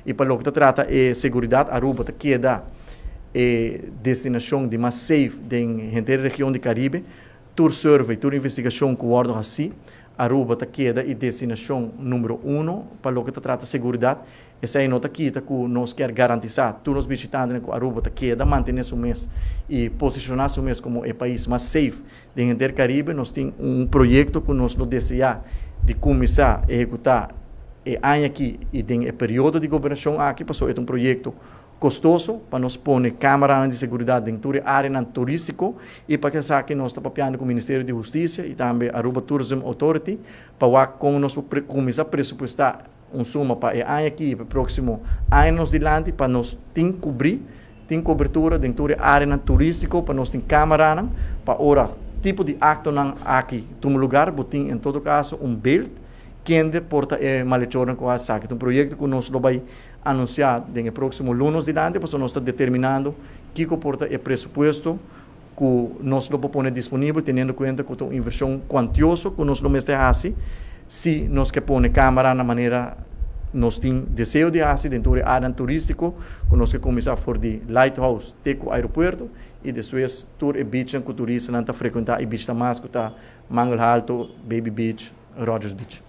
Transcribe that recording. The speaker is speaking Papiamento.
Y pa loke ta trata e seguridad, Aruba ta keda e destinacion di mas safe den henter region di Caribe. Tur survey, tur investigacion cu wordo haci, Aruba ta keda e destinacion number 1 pa loke ta trata seguridad. Esey no ta kita cu nos kier garantisa tur nos bishitantenan cu Aruba ta keda mantene su mes y posiciona su mes como e pais mas safe den henter Caribe. Nos tin un proyecto cu nos lo desea di cuminsa ehecuta e aña aki y den e periodo di gobernacion aki, pasobra e ta un proyecto costoso pa nos pone cameranan di seguridad den tur e areanan turistico, y pa esaki nos ta papiando cu Ministerio di Husticia y tambe Aruba Tourism Authority pa wak con nos por cuminsa presupuesta un suma pa e aña aki y pa e proximo aña nos dilanti pa nos tin cubri, tin cobertura den tur e areanan turistico, pa nos tin cameranan pa ora tipo di actonan aki tuma lugar, bo tin en todo caso un beeld kende por ta e malhechornan cu a esaki. Ta un proyecto cu nos lo bay anuncia den e proximo lunas dilanti, pasobra nos ta determinando kico por ta e presupuesto cu nos lo por pone disponibel, teniendo cuenta cu ta un inversion cuantioso cu nos lo mester haci si nos ke pone camera na manera nos tin deseo di haci den tur e areanan turistico cu nos ke cuminsa for di Lighthouse te cu aeropuerto y despues tur e beachnan cu turistanan ta frecuenta y bishita mas, cu ta Mangel Halto, Baby Beach, Rogers Beach.